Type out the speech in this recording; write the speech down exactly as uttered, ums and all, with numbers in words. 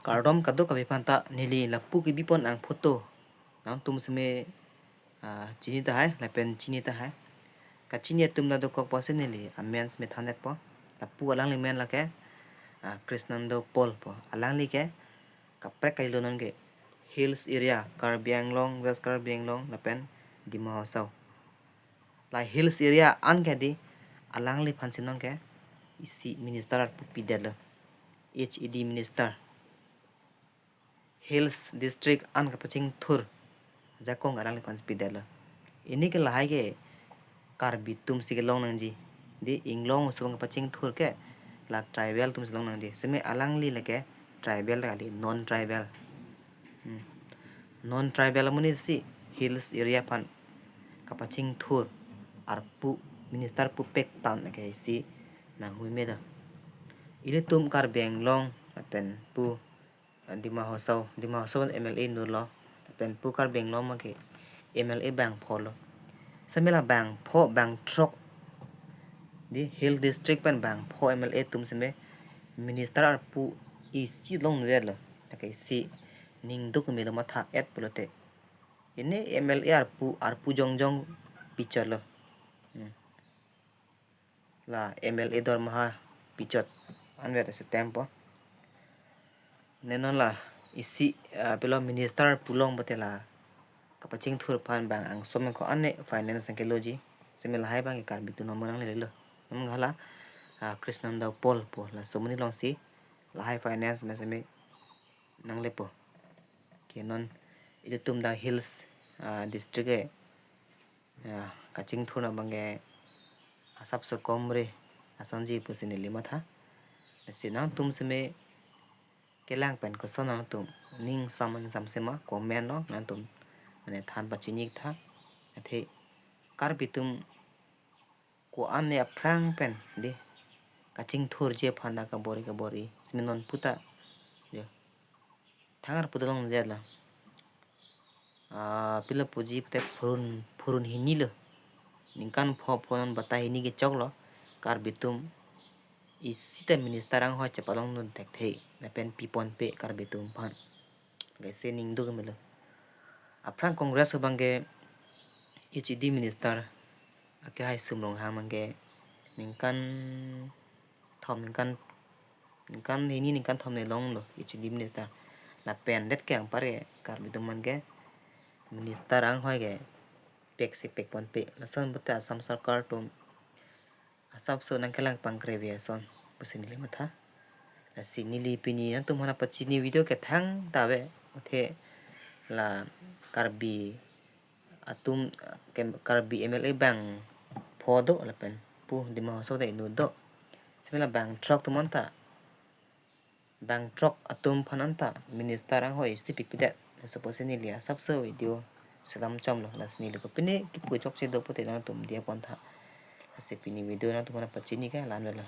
Kardom kadokave aphanta, neli lapu kebipon ang photo nangtum seme, ah, chini tahai, lapen chini tahai. Kachini atum ta dokok pusi neli amen seme than-etpo. Lapu alangli men lake, ah, Krishnananda Paul pu. Alangli ke kaprek kalilo non ke Hills area, Karbi Anglong, West Karbi Anglong, lapen Dima Hasao. La Hills area an ke di alangliphan si non ke isi minister arpu pidetlo. H A D minister. Hills district an kapachingthur ajakong alangliphan si pidetlo. Pini ke lahai ke Karbi atum si kelong nangji. Di Inglong aso kapachingthur ke la tribal atum si long nangji. Seme alangli lake tribal kali, non-tribal. Hmm. Non-tribal amonit si Hills area aphan kapachingthur arpu minister pu pek tan lake isi nanghui me do. Ilitum Karbi Anglong lapen pu, eh, Dima Hasao, Dima Hasao M L A nurlo, lapen pu Karbi Anglong ma ke M L A bang pholo. Seme la bang pho, bang throk, di Hill District pen bang pho M L A atum seme minister arpu isi longnedetlo. Lake isi ning duk melo, matha-et pulote. Pini M L A arpu, arpu jongjong pichotlo. Hmm. La M L A dormaha pichot anvet ase tempo. Ne non la isi, ah, pilo minister pu long pulote la kapachingthur aphan bang angsom ko ane finance ang keloji. Seme lahai bang ke Karbi atum non nanglelo. Nang hala, ah, Krishnananda Paul pu, laso amonit along si lahai finance me seme nanglepo. Ke non ilitum ta Hills, ah, district ke, ah, kachingthur abang ke asapso komre asonji pusi neli matha. Lasi nangtum seme kelang pen koson nangtum ning sam, ning sam sema comment lo, nangtum mane than pachini tha. Athe Karbi atum ko-an ne aphrang pen di kachingthurji aphan ta kabor-i kabor-i seme non puta, yo, thangar puta longledetlo. Ah, pilo puji pulote phurun, phurun hini lo. Ningkan pho pho non bata hini kechoklo. Karbi atum isi ta minister anghoi chepalongdun thekthe lapen piponpe Karbi atum aphan. Lake isi ning duk melo. Aphrang Congress abang ke H A D minister akehai Sum Ronghang abang ke ningkan thom, ningkan, ningkan hini ningkan thom ne longlo H A D minister. Lapen det ke anpar ke Karbi atum aphan ke minister anghoi ke pek si pekponpe. Lason puta Assam Sarkar atum asapso nangkelang pangkre ave ason pusi neli matha. Lasi neli pini nangtum aphan pachini video ke thangta ave. Athe la Karbi atum, ke Karbi M L A bang pho do lapen pu Dima Hasao ta inut do. Seme la bang throk atum anta, bang throk atum aphan anta minister anghoi isi pipidet. Laso pusi neli asapso video selam chomlo. Lasi neli ko pini kipu chokche do pulote nangtum diya pontha. Lasi pini video nangtum aphan pachini ke la-an avelo.